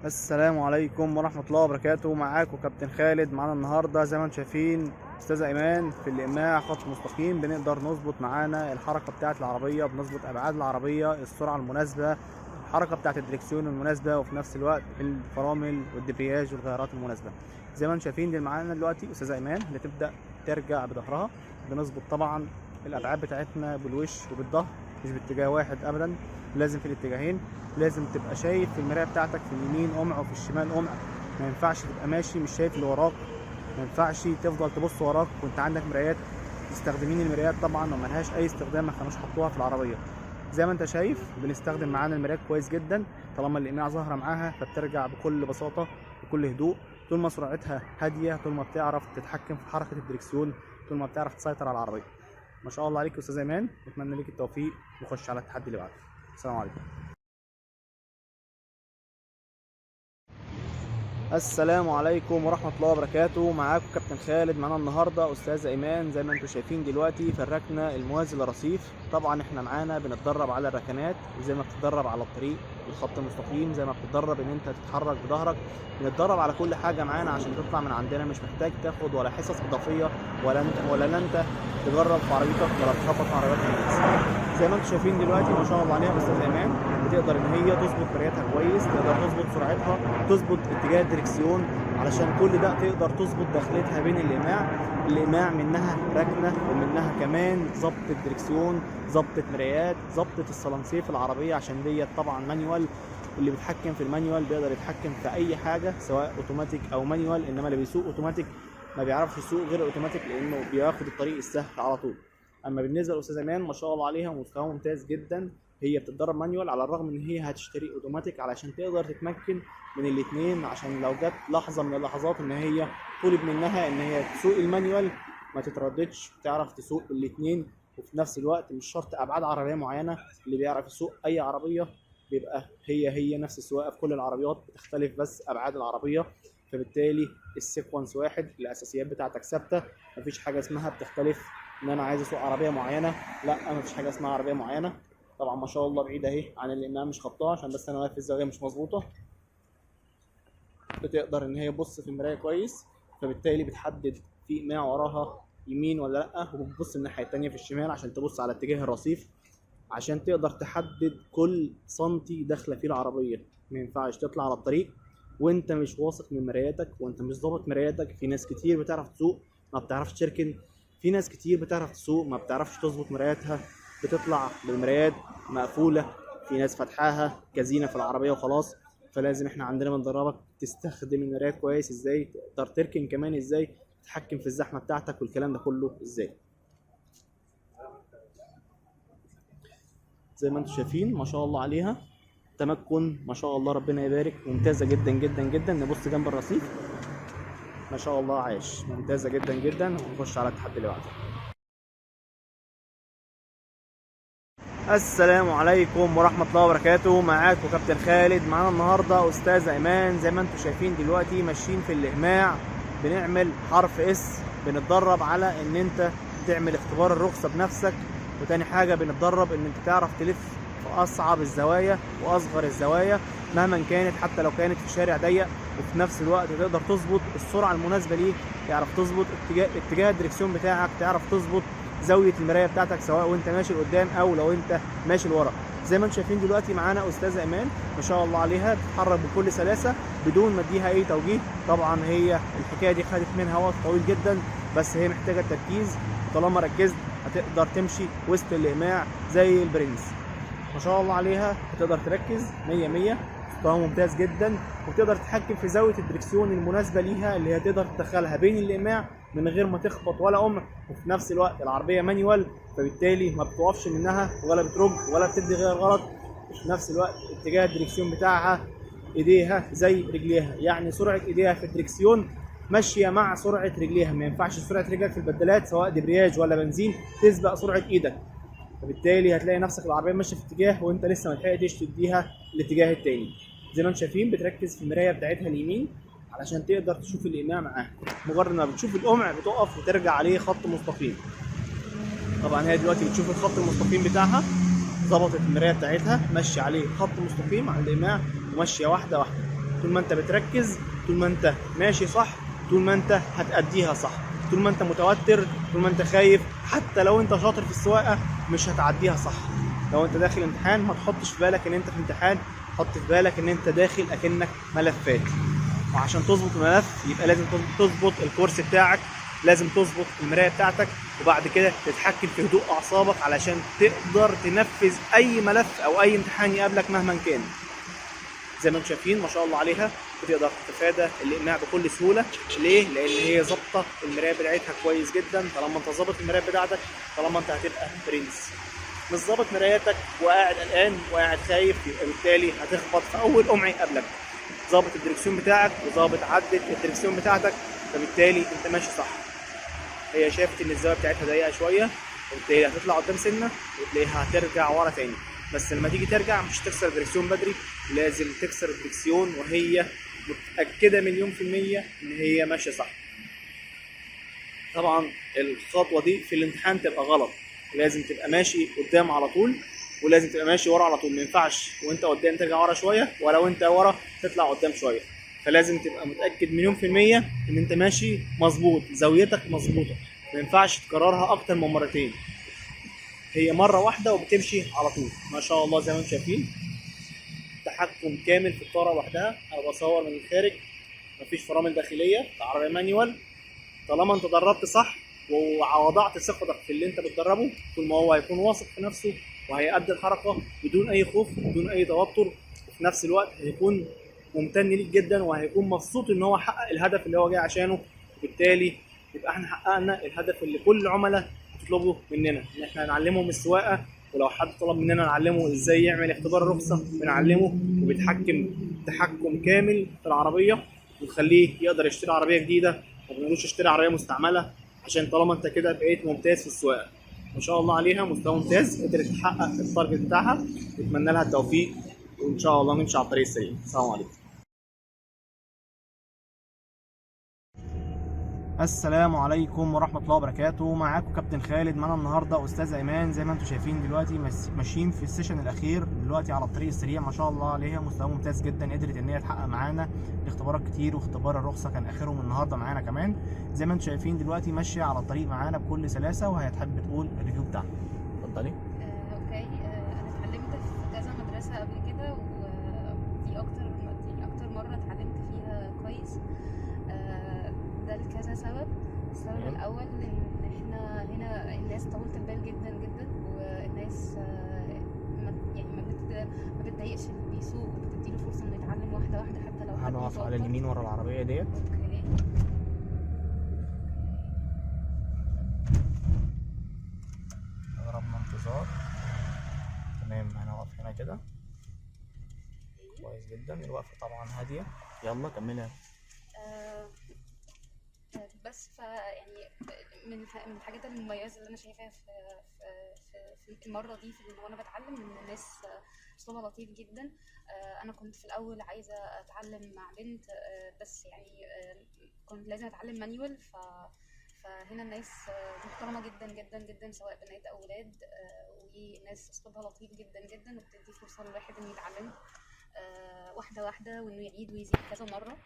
السلام عليكم ورحمة الله وبركاته. معاكم كابتن خالد. معانا النهاردة زي ما انتم شايفين أستاذة إيمان في الإقماع خط مستقيم. بنقدر نظبط معانا الحركة بتاعة العربية، بنظبط أبعاد العربية، السرعة المناسبة، الحركة بتاعة الدركسيون المناسبة، وفي نفس الوقت الفرامل والدبرياج والغيارات المناسبة. زي ما انتم شايفين دي معانا دلوقتي أستاذة إيمان اللي تبدأ ترجع بظهرها. بنظبط طبعا الأبعاد بتاعتنا بالوش وبالظهر، مش باتجاه واحد أبدا، لازم في الاتجاهين. لازم تبقى شايف في المراية بتاعتك في اليمين قمع وفي الشمال قمع. ما ينفعش تبقى ماشي مش شايف اللي وراك، ما ينفعش تفضل تبص وراك وانت عندك مرايات. مستخدمين المرايات طبعا وملهاش اي استخدام، ما كانوش حطوها في العربية. زي ما انت شايف بنستخدم معانا المرايات كويس جدا. طالما الاقماع ظاهره معاها فبترجع بكل بساطة بكل هدوء. طول ما سرعتها هادية، طول ما بتعرف تتحكم في حركة الدركسيون، طول ما بتعرف تسيطر على العربية. ما شاء الله عليك يا استاذ ايمان، نتمنى لك التوفيق. نخش على التحدي اللي بعده. السلام عليكم. السلام عليكم ورحمة الله وبركاته. معاكم كابتن خالد. معانا النهاردة أستاذة إيمان. زي ما انتم شايفين دلوقتي في الركنة الموازي للرصيف. طبعا احنا معانا بنتدرب على الركنات، زي ما بتتدرب على الطريق الخط المستقيم، زي ما بتتدرب ان انت تتحرك بظهرك. بنتدرب على كل حاجة معانا عشان تطلع من عندنا مش محتاج تاخد ولا حصص إضافية ولا انت تجرب في عربيتك ولا تخبط في عربيات الناس. زي ما انتم شايفين دلوقتي ما شاء الله عليها أستاذة إيمان، بتقدر ان هي تظبط مرايتها كويس، تقدر تظبط سرعتها، تظبط اتجاه الدركسيون، علشان كل ده تقدر تظبط دخلتها بين الاقماع. الاقماع منها ركنه، ومنها كمان ظبط الدركسيون، ظبطه مرايات، ظبطه الصلانسيه في العربية، عشان ديت طبعا manual. اللي بيتحكم في ال manual بيقدر يتحكم في اي حاجة سواء اوتوماتيك او manual، انما اللي بيسوق اوتوماتيك ما بيعرفش يسوق غير اوتوماتيك لانه بياخد الطريق السهل على طول. اما بالنسبة للاستاذه ايمان ما شاء الله عليها مستوى ممتاز جدا. هي بتتدرب manual على الرغم ان هي هتشتري اوتوماتيك علشان تقدر تتمكن من الاثنين، عشان لو جت لحظة من اللحظات ان هي طلب منها ان هي تسوق ال manual ما تترددش، تعرف تسوق الاثنين. وفي نفس الوقت مش شرط ابعاد عربية معينة، اللي بيعرف يسوق اي عربية بيبقى هي نفس السواقة في كل العربيات، بتختلف بس ابعاد العربية. فبالتالي ال sequence واحد، الاساسيات بتاعتك ثابتة، مفيش حاجة اسمها بتختلف ان انا عايز اسوق عربية معينة، لا مفيش حاجة اسمها عربية معينة. طبعا ما شاء الله بعيدة اهي عن الامام، مش خبطها عشان بس انا واقف في الزاوية مش مظبوطة. بتقدر ان هي تبص في المراية كويس، فبالتالي بتحدد في اقماع وراها يمين ولا لا، وبتبص الناحية التانية في الشمال عشان تبص على اتجاه الرصيف، عشان تقدر تحدد كل سنتي داخله فيه العربية. ما ينفعش تطلع على الطريق وانت مش واثق من مراياتك وانت مش ظابط مراياتك. في ناس كتير بتعرف تسوق ما بتعرفش تركن، في ناس كتير بتعرف تسوق ما بتعرفش تظبط مراياتها، بتطلع بالمرايات مقفولة، في ناس فاتحاها كزينه في العربية وخلاص. فلازم احنا عندنا بندربك تستخدم المرايات كويس، ازاي تقدر تركن، كمان ازاي تتحكم في الزحمة بتاعتك والكلام ده كله ازاي. زي ما انتم شايفين ما شاء الله عليها تمكن ما شاء الله، ربنا يبارك، ممتازة جدا جدا جدا. نبص جنب الرصيف ما شاء الله عايش، ممتازة جدا جدا. ونخش على التحدي اللي بعده. السلام عليكم ورحمة الله وبركاته. معاكم كابتن خالد. معانا النهارده استاذه ايمان. زي ما انتم شايفين دلوقتي ماشيين في الاقماع، بنعمل حرف S، بنتدرب على ان انت تعمل اختبار الرخصة بنفسك، وتاني حاجة بنتدرب ان انت تعرف تلف في اصعب الزوايا واصغر الزوايا مهما كانت، حتى لو كانت في شارع ضيق، وفي نفس الوقت تقدر تظبط السرعة المناسبة ليك، تعرف تظبط اتجاه الدركسيون بتاعك، تعرف تظبط زاوية المراية بتاعتك سواء وانت ماشي لقدام او لو انت ماشي لورا. زي ما انتم شايفين دلوقتي معانا استاذه ايمان ما شاء الله عليها بتتحرك بكل سلاسة بدون ما اديها اي توجيه. طبعا هي الحكاية دي خدت منها وقت طويل جدا، بس هي محتاجه تركيز، وطالما ركزت هتقدر تمشي وسط الاقماع زي البرنس. ما شاء الله عليها بتقدر تركز 100 100، مستوى ممتاز جدا، وتقدر تتحكم في زاوية الدركسيون المناسبة ليها اللي هي تقدر تدخلها بين الاقماع من غير ما تخبط ولا قمع. وفي نفس الوقت العربية manual، فبالتالي ما بتوقفش منها ولا بترج ولا بتدي غير غلط. وفي نفس الوقت اتجاه الدركسيون بتاعها ايديها زي رجليها، يعني سرعة ايديها في الدركسيون ماشية مع سرعة رجليها. ما ينفعش سرعة رجلك في البدلات سواء دبرياج ولا بنزين تسبق سرعة ايدك، فبالتالي هتلاقي نفسك العربية ماشية في اتجاه وانت لسه ما لحقتش تديها الاتجاه التاني. زي ما انتم شايفين بتركز في المراية بتاعتها اليمين علشان تقدر تشوف الايماع معاها. مجرد ما بتشوف القمع بتقف وترجع عليه خط مستقيم. طبعا هي دلوقتي بتشوف الخط المستقيم بتاعها، ظبطت المراية بتاعتها، ماشية عليه خط مستقيم على الايماع وماشية واحدة واحدة. طول ما انت بتركز، طول ما انت ماشي صح، طول ما انت هتأديها صح. طول ما انت متوتر، طول ما انت خايف، حتى لو انت شاطر في السواقة مش هتعديها صح. لو انت داخل امتحان ما تحطش في بالك ان انت في امتحان، حط في بالك ان انت داخل اكنك ملفات. وعشان تظبط الملف يبقى لازم تظبط الكرسي بتاعك، لازم تظبط المراية بتاعتك، وبعد كده تتحكم في هدوء اعصابك علشان تقدر تنفذ اي ملف او اي امتحان يقابلك مهما كان. زي ما انتم شايفين ما شاء الله عليها بتقدر تتفادى الاقماع بكل سهولة. ليه؟ لان هي ظابطة المراية بتاعتها كويس جدا. طالما انت ظابط المراية بتاعتك، طالما انت هتبقى برنس. مش ظابط مراياتك وقاعد قلقان وقاعد خايف، يبقى بالتالي هتخبط في اول قمع يقابلك. ظابط الدركسيون بتاعك وظابط عدة الدركسيون بتاعتك، فبالتالي انت ماشي صح. هي شافت ان الزاوية بتاعتها ضيقه شوية، وبالتالي هتطلع قدام سنة وتلاقيها هترجع ورا تاني. بس لما تيجي ترجع مش تكسر الدركسيون بدري، لازم تكسر الدركسيون وهي متاكدة مليون في المية ان هي ماشية صح. طبعا الخطوة دي في الامتحان تبقى غلط، لازم تبقى ماشي قدام على طول، ولازم تبقى ماشي ورا على طول. ما ينفعش وانت قدام ترجع ورا شوية، ولا وانت ورا تطلع قدام شوية. فلازم تبقى متاكد مليون في المية ان انت ماشي مظبوط، زاويتك مظبوطة، ما ينفعش تكررها اكتر من مرتين، هي مرة واحدة وبتمشي على طول. ما شاء الله زي ما انتم شايفين تحكم كامل في الطاره لوحدها. انا بصور من الخارج، مفيش فرامل داخلية، العربية manual. طالما انت دربت صح ووضعت ثقتك في اللي انت بتدربه، طول ما هو هيكون واثق في نفسه وهيأدي الحركة بدون اي خوف بدون اي توتر، وفي نفس الوقت هيكون ممتن ليك جدا وهيكون مبسوط ان هو حقق الهدف اللي هو جاي عشانه. وبالتالي يبقى احنا حققنا الهدف اللي كل العملاء بتطلبه مننا، ان احنا نعلمهم السواقة. ولو حد طلب مننا نعلمه ازاي يعمل اختبار الرخصة بنعلمه، وبيتحكم تحكم كامل في العربية، ونخليه يقدر يشتري عربية جديدة، ما بنقولوش اشتري عربية مستعملة، عشان طالما انت كده بقيت ممتاز في السواقة. ما شاء الله عليها، مستوى ممتاز، قدرت تحقق ال target بتاعها. نتمنى لها التوفيق وان شاء الله نمشي على الطريق السليم. السلام عليكم. السلام عليكم ورحمة الله وبركاته. معاكم كابتن خالد. معانا النهارده استاذه ايمان. زي ما انتم شايفين دلوقتي ماشيين في ال session الاخير دلوقتي على الطريق السريع. ما شاء الله عليها، مستوى ممتاز جدا، قدرت ان هي تحقق معانا اختبارات كتير، واختبار الرخصة كان اخرهم النهارده معانا كمان. زي ما انتم شايفين دلوقتي ماشية على الطريق معانا بكل سلاسة، وهتحب تقول ال review بتاعها. اتفضلي. Okay. انا اتعلمت في كذا مدرسة قبل كده، ودي اكتر يعني اكتر مرة اتعلمت فيها كويس. ده لكذا سبب. السبب الاول ان احنا هنا الناس طولت البال جدا جدا، والناس ما يعني ما بتضايقش اللي بيسوق، وبتديله فرصة انه يتعلم واحدة واحدة حتى لو حد هنقف على متوتر. اليمين ورا العربية ديت. okay. ضربنا انتظار. تمام، هنقف هنا كده كويس جدا. الوقفة طبعا هادية. يلا كملها. بس ف يعني من الحاجات المميزة اللي أنا شايفاها في المرة دي في وأنا بتعلم، إن الناس أسلوبها لطيف جدا. أنا كنت في الأول عايزة أتعلم مع بنت، بس يعني كنت لازم أتعلم manual. فهنا الناس محترمة جدا جدا جدا، سواء بنات أو ولاد، وناس أسلوبها لطيف جدا جدا، وبتدي فرصة للواحد إنه يتعلم واحدة واحدة، وإنه يعيد ويزيد كذا مرة.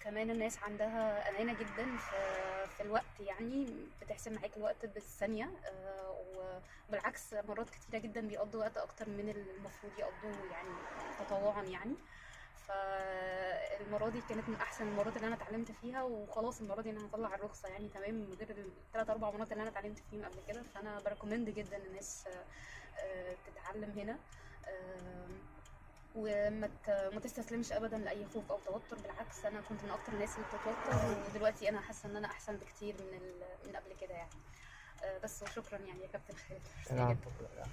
كمان الناس عندها أمانة جدا في الوقت، يعني بتحسب معاك الوقت بالثانية، وبالعكس مرات كتيرة جدا بيقضوا وقت أكتر من المفروض يقضوه يعني تطوعا يعني. فالمرة دي كانت من أحسن المرات اللي أنا اتعلمت فيها، وخلاص المرة دي أنا هطلع الرخصة يعني تمام، من غير الثلاث أربع مرات اللي أنا اتعلمت فيهم قبل كده. فأنا ب recommend جدا الناس تتعلم هنا، وما ما تستسلمش ابدا لاي خوف او توتر. بالعكس انا كنت من اكتر الناس اللي بتتوتر، ودلوقتي انا حاسه ان انا احسن بكتير من قبل كده يعني. بس وشكرا يعني يا كابتن خالد، ميرسي جدا.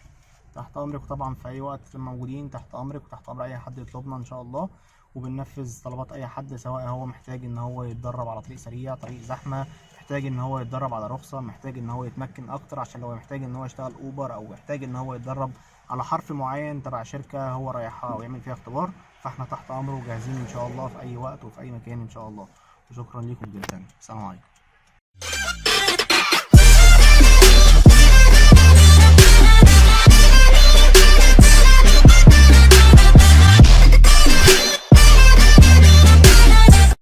تحت امرك طبعا، في اي وقت موجودين تحت امرك وتحت امر اي حد يطلبنا ان شاء الله، وبننفذ طلبات اي حد، سواء هو محتاج ان هو يتدرب على طريق سريع، طريق زحمة، محتاج ان هو يتدرب على رخصه، محتاج ان هو يتمكن اكتر عشان لو محتاج ان هو يشتغل اوبر، او محتاج ان هو يتدرب على حرف معين تبع شركة هو رايحها او يعمل فيها اختبار. فاحنا تحت امره وجاهزين ان شاء الله في اي وقت وفي اي مكان ان شاء الله. وشكرا لكم جدا، السلام عليكم.